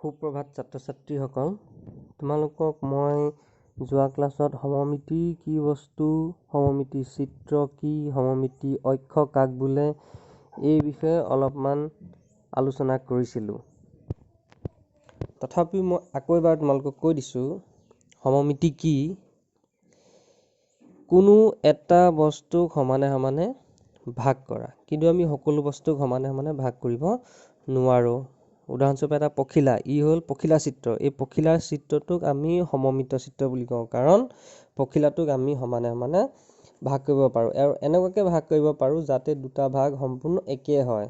সুপ্ৰভাত ছাত্ৰ ছাত্ৰীসকল, তোমালোকক মই যোৱা ক্লাছত সমমিতি কি বস্তু, সমমিতি চিত্ৰ কি, সমমিতি অক্ষ কাক বোলে এই বিষয়ে অলপমান আলোচনা কৰিছিলোঁ। তথাপিও মই আকৌ এবাৰ তোমালোকক কৈ দিছোঁ, সমমিতি কি? কোনো এটা বস্তুক সমানে সমানে ভাগ কৰা, কিন্তু আমি সকলো বস্তুক সমানে সমানে ভাগ কৰিব নোৱাৰোঁ। উদাহৰণস্বৰূপে এটা পখিলা, ই হ'ল পখিলা চিত্ৰ। এই পখিলাৰ চিত্ৰটোক আমি সমমিত চিত্ৰ বুলি কওঁ, কাৰণ পখিলাটোক আমি সমানে সমানে ভাগ কৰিব পাৰোঁ, আৰু এনেকুৱাকৈ ভাগ কৰিব পাৰোঁ যাতে দুটা ভাগ সম্পূৰ্ণ একে হয়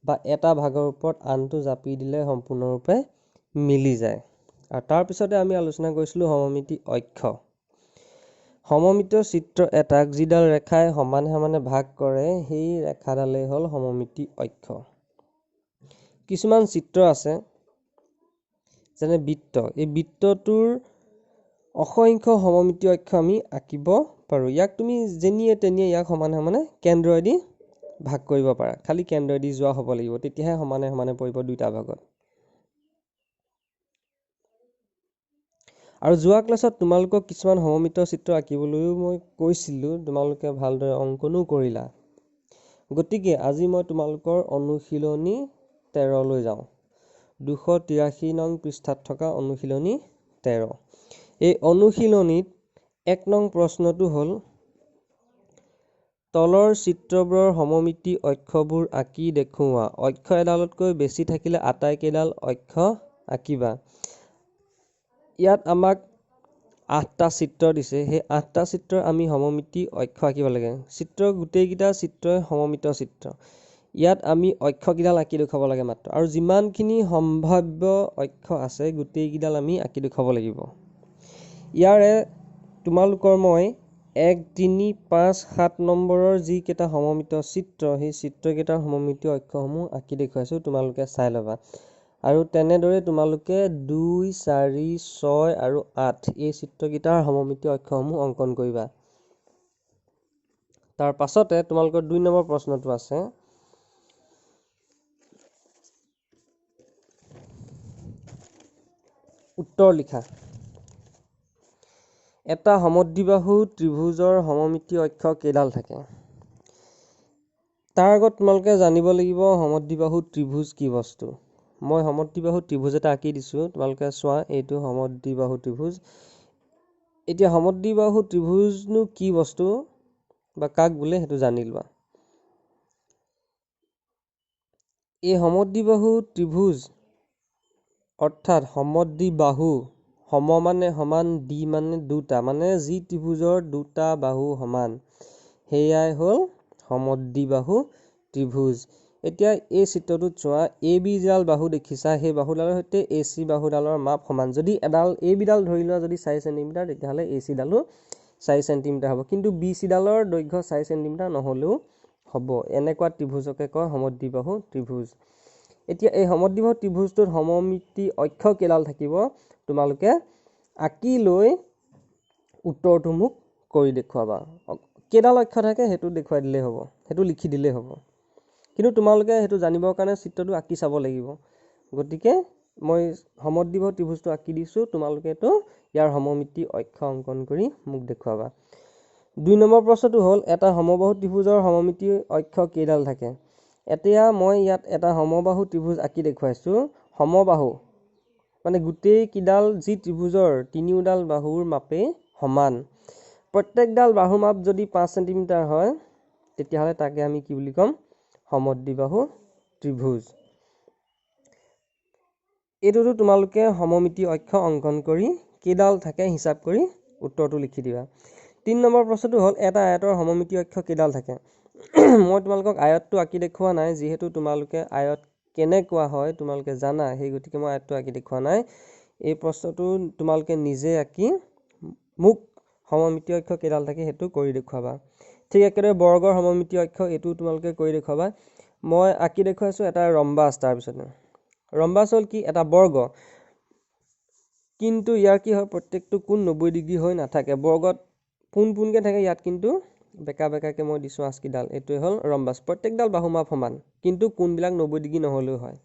বা এটা ভাগৰ ওপৰত আনটো জাপি দিলে সম্পূৰ্ণৰূপে মিলি যায়। আৰু তাৰপিছতে আমি আলোচনা কৰিছিলোঁ সমমিতি অক্ষ। সমমিত চিত্ৰ এটাক যিডাল ৰেখাই সমানে সমানে ভাগ কৰে, সেই ৰেখাডালেই হ'ল সমমিতি অক্ষ। কিছুমান চিত্ৰ আছে যেনে বৃত্ত, এই বৃত্তটোৰ অসংখ্য সমমিতি অক্ষ আমি আঁকিব পাৰোঁ। ইয়াক তুমি যেনিয়ে তেনিয়ে ইয়াক সমানে সমানে কেন্দ্ৰইদি ভাগ কৰিব পাৰা, খালি কেন্দ্ৰইদি যোৱা হ'ব লাগিব, তেতিয়াহে সমানে সমানে পৰিব দুইটা ভাগত। আৰু যোৱা ক্লাছত তোমালোকক কিছুমান সমমিত চিত্ৰ আঁকিবলৈও মই কৈছিলোঁ, তোমালোকে ভালদৰে অংকনো কৰিলা। গতিকে আজি মই তোমালোকৰ অনুশীলনী 13লৈ যাওঁ, 283 নং পৃষ্ঠাত থকা অনুশীলনী 13। এই অনুশীলনীত 1 নং প্ৰশ্নটো হ'ল, তলৰ চিত্ৰবোৰৰ সমমিতি অক্ষবোৰ আঁকি দেখুওৱা। অক্ষ এডালতকৈ বেছি থাকিলে আটাইকেইডাল অক্ষ আঁকিবা। ইয়াত আমাক 8টা চিত্ৰ দিছে, সেই 8টা চিত্ৰৰ আমি সমমিতি অক্ষ আঁকিব লাগে। চিত্ৰ গোটেইকেইটা চিত্ৰই সমমিত চিত্ৰ। ইয়াত আমি অক্ষকেইডাল আঁকি দেখুৱাব লাগে মাত্ৰ, আৰু যিমানখিনি সম্ভাৱ্য অক্ষ আছে গোটেইকেইডাল আমি আঁকি দেখুৱাব লাগিব। ইয়াৰে তোমালোকৰ মই 1, 3, 5, 7 নম্বৰৰ যিকেইটা সমমিত চিত্ৰ, সেই চিত্ৰকেইটাৰ সমমিতি অক্ষসমূহ আঁকি দেখুৱাইছোঁ, তোমালোকে চাই ল'বা। আৰু তেনেদৰে তোমালোকে 2, 4, 6 আৰু 8 এই চিত্ৰকেইটাৰ সমমিতি অক্ষসমূহ অংকন কৰিবা। তাৰ পাছতে তোমালোকৰ 2 নম্বৰ প্ৰশ্নটো আছে, উত্তৰ লিখা। এটা সমদ্বিবাহু ত্ৰিভুজৰ সমমিতি অক্ষ কেইডাল থাকে? তাৰ আগত তোমালোকে জানিব লাগিব সমদ্বিবাহু ত্ৰিভুজ কি বস্তু। মই সমদ্বিবাহু ত্ৰিভুজ এটা আঁকি দিছোঁ, তোমালোকে চোৱা, এইটো সমদ্বিবাহু ত্ৰিভুজ। এতিয়া সমদ্বিবাহু ত্ৰিভুজনো কি বস্তু বা কাক বোলে সেইটো জানি লোৱা। এই সমদ্বিবাহু ত্ৰিভুজ অৰ্থাৎ সমদ্বিবাহু, সম মানে সমান, দ্বি মানে দুটা, মানে যি ত্ৰিভুজৰ দুটা বাহু সমান, সেয়াই হ'ল সমদ্বিবাহু ত্ৰিভুজ। এতিয়া এই চিত্ৰটোত চোৱা, এ বি যিডাল বাহু দেখিছা, সেই বাহুডালৰ সৈতে এ চি বাহুডালৰ মাপ সমান। যদি এডাল এ বিডাল ধৰি লোৱা যদি 4 চেণ্টিমিটাৰ, তেতিয়াহ'লে এ চিডালো 4 চেণ্টিমিটাৰ হ'ব, কিন্তু বি চিডালৰ দৈৰ্ঘ্য 4 চেণ্টিমিটাৰ নহ'লেও হ'ব। এনেকুৱা ত্ৰিভুজকে কয় সমদ্বিবাহু ত্ৰিভুজ। এতিয়া এই সমদ্বিবাহু ত্ৰিভুজটোত সমমিতি অক্ষ কেইডাল থাকিব তোমালোকে আঁকি লৈ উত্তৰটো মোক কৰি দেখুৱাবা। কেইডাল অক্ষ থাকে সেইটো দেখুৱাই দিলেই হ'ব, সেইটো লিখি দিলেই হ'ব, কিন্তু তোমালোকে সেইটো জানিবৰ কাৰণে চিত্ৰটো আঁকি চাব লাগিব। গতিকে মই সমদ্বিবাহু ত্ৰিভুজটো আঁকি দিছোঁ, তোমালোকে এইটো ইয়াৰ সমমিতি অক্ষ অংকন কৰি মোক দেখুৱাবা। 2 নম্বৰ প্ৰশ্নটো হ'ল, এটা সমবাহু ত্ৰিভুজৰ সমমিতি অক্ষ কেইডাল থাকে? এতিয়া মই ইয়াত এটা সমবাহু ত্ৰিভুজ আঁকি দেখুৱাইছোঁ। সমবাহু মানে গোটেইকেইডাল যি ত্ৰিভুজৰ তিনিওডাল বাহুৰ মাপেই সমান, প্ৰত্যেকডাল বাহুৰ মাপ যদি 5 চেণ্টিমিটাৰ হয়, তেতিয়াহ'লে তাকে আমি কি বুলি ক'ম? সমদ্বিবাহু ত্ৰিভুজ। এইটোতো তোমালোকে সমমিতি অক্ষ অংকন কৰি কেইডাল থাকে হিচাপ কৰি উত্তৰটো লিখি দিবা। 3 নম্বৰ প্ৰশ্নটো হ'ল, এটা আয়তৰ সমমিতি অক্ষ কেইডাল থাকে? মই তোমালোকক আয়তটো আঁকি দেখুওৱা নাই, যিহেতু তোমালোকে আয়ত কেনেকুৱা হয় তোমালোকে জানা, সেই গতিকে মই আয়তটো আঁকি দেখুওৱা নাই। এই প্ৰশ্নটো তোমালোকে নিজে আঁকি মোক সমমিতি অক্ষ কেইডাল থাকে সেইটো কৰি দেখুৱাবা। ঠিক একেদৰে বৰ্গৰ সমমিতি অক্ষ এইটো তোমালোকে কৰি দেখুৱাবা। মই আঁকি দেখুৱাইছোঁ এটা ৰম্বাছ। তাৰপিছতে ৰম্বাছ হ'ল কি? এটা বৰ্গ, কিন্তু ইয়াৰ কি হয়, প্ৰত্যেকটো কোণ 90 ডিগ্ৰী হৈ নাথাকে, বৰ্গত পোন পোনকৈ থাকে, ইয়াত কিন্তু বেকা বেকাকৈ মই দিছোঁ আঁচকেইডাল। এইটোৱে হ'ল ৰম্বাছ। প্ৰত্যেকডাল বাহু মাপ সমান, কিন্তু কোণবিলাক 90 ডিগ্ৰী নহ'লেও হয়।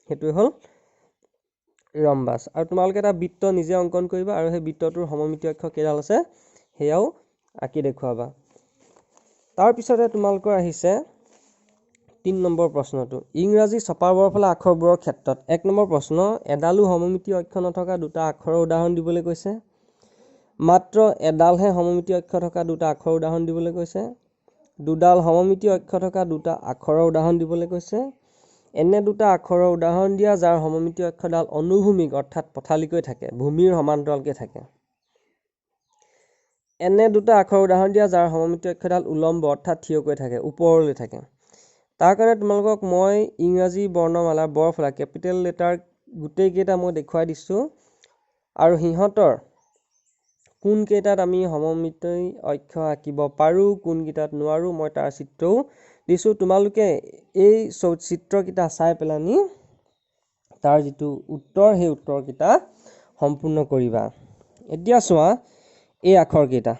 সেইটোৱে হ'ল ৰম্বাছ। আৰু তোমালোকে এটা বৃত্ত নিজে অংকন কৰিবা আৰু সেই বৃত্তটোৰ সমমিতি অক্ষ কেইডাল আছে সেয়াও আঁকি দেখুৱাবা। তাৰপিছতে তোমালোকৰ আহিছে 3 নম্বৰ প্ৰশ্নটো, ইংৰাজী ছপা বৰফলা আখৰবোৰৰ ক্ষেত্ৰত। 1 নম্বৰ প্ৰশ্ন, এডালো সমমিতি অক্ষ নথকা দুটা আখৰৰ উদাহৰণ দিবলৈ কৈছে। মাত্ৰ এডালহে সমমিতি অক্ষ থকা দুটা আখৰৰ উদাহৰণ দিবলৈ কৈছে। দুডাল সমমিতি অক্ষ থকা দুটা আখৰৰ উদাহৰণ দিবলৈ কৈছে। এনে দুটা আখৰৰ উদাহৰণ দিয়া যাৰ সমমিতি অক্ষডাল অনুভূমিক অৰ্থাৎ পথালিকৈ থাকে, ভূমিৰ সমান্তৰালকৈ থাকে। এনে দুটা আখৰৰ উদাহৰণ দিয়া যাৰ সমমিতি অক্ষডাল উলম্ব অৰ্থাৎ থিয়কৈ থাকে, ওপৰলৈ থাকে। তাৰ কাৰণে তোমালোকক মই ইংৰাজী বৰ্ণমালা বৰফলা কেপিটেল লেটাৰ গোটেইকেইটা মই দেখুৱাই দিছোঁ আৰু সিহঁতৰ কোনকেইটাত আমি সমমিতি অক্ষ আঁকিব পাৰোঁ, কোনকেইটাত নোৱাৰোঁ মই তাৰ চিত্ৰও দিছোঁ। তোমালোকে এই চিত্ৰকেইটা চাই পেলানি তাৰ যিটো উত্তৰ, সেই উত্তৰকেইটা সম্পূৰ্ণ কৰিবা। এতিয়া চোৱা এই আখৰকেইটা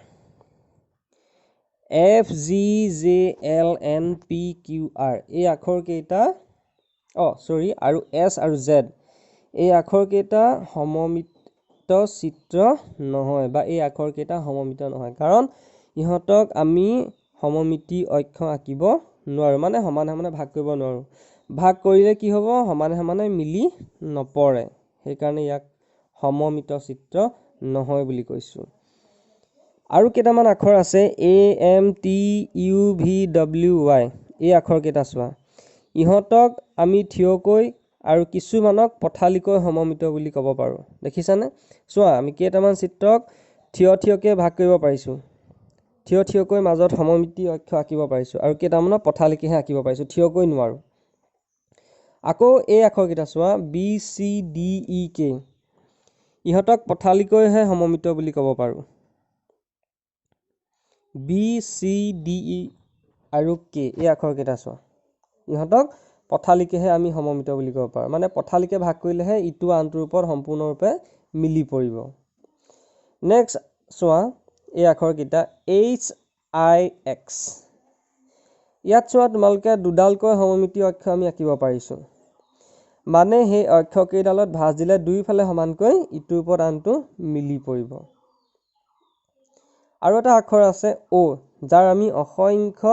F G J L N P Q R, এই আখৰকেইটা আৰু এছ আৰু জেড, এই আখৰকেইটা সমমিত চিত্ৰ নহয় বা এই আখৰকেইটা সমমিত নহয়, কাৰণ ইহঁতক আমি সমমিতি অক্ষ আঁকিব নোৱাৰোঁ, মানে সমানে সমানে ভাগ কৰিব নোৱাৰোঁ। ভাগ কৰিলে কি হ'ব, সমানে সমানে মিলি নপৰে, সেইকাৰণে ইয়াক সমমিত চিত্ৰ নহয় বুলি কৈছোঁ। আৰু কেইটামান আখৰ আছে A M T U V W Y, এই আখৰকেইটা চোৱা, ইহঁতক আমি থিয়কৈ আৰু কিছুমানক পথালিকৈ সমমিত বুলি ক'ব পাৰোঁ। দেখিছানে? চোৱা আমি কেইটামান চিত্ৰক থিয় থিয়কৈ ভাগ কৰিব পাৰিছোঁ, থিয় থিয়কৈ মাজত সমমিতি অক্ষ আঁকিব পাৰিছোঁ, আৰু কেইটামানক পথালিকৈহে আঁকিব পাৰিছোঁ, থিয়কৈ নোৱাৰোঁ। আকৌ এই আখৰকেইটা চোৱা B C D E K, ইহঁতক পথালিকৈহে সমমিত বুলি ক'ব পাৰোঁ। বি চি ডি ই আৰু কে, এই আখৰকেইটা চোৱা, ইহঁতক পথালিকৈহে আমি সমমিত বুলি ক'ব পাৰোঁ, মানে পথালিকে ভাগ কৰিলেহে ইটো আনটোৰ ওপৰত সম্পূৰ্ণৰূপে মিলি পৰিব। নেক্সট চোৱা এই আখৰকেইটা এইচ আই এক্স, ইয়াত চোৱা তোমালোকে দুডালকৈ সমমিতি অক্ষ আমি আঁকিব পাৰিছোঁ, মানে সেই অক্ষকেইডালত ভাঁজ দিলে দুয়োফালে সমানকৈ ইটোৰ ওপৰত আনটো মিলি পৰিব। আৰু এটা আখৰ আছে অ', যাৰ আমি অসংখ্য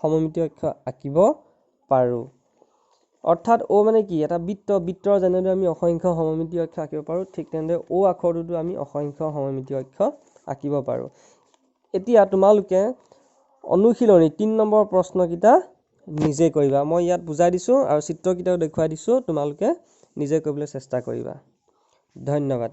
সমমিতি অক্ষ আঁকিব পাৰোঁ। অৰ্থাৎ অ' মানে কি, এটা বৃত্ত, বৃত্তৰ যেনেদৰে আমি অসংখ্য সমমিতি অক্ষ আঁকিব পাৰোঁ, ঠিক তেনেদৰে অ' আখৰটোতো আমি অসংখ্য সমমিতি অক্ষ আঁকিব পাৰোঁ। এতিয়া তোমালোকে অনুশীলনী 3 নম্বৰ প্ৰশ্নকেইটা নিজে কৰিবা, মই ইয়াত বুজাই দিছোঁ আৰু চিত্ৰকেইটাও দেখুৱাই দিছোঁ, তোমালোকে নিজে কৰিবলৈ চেষ্টা কৰিবা। ধন্যবাদ।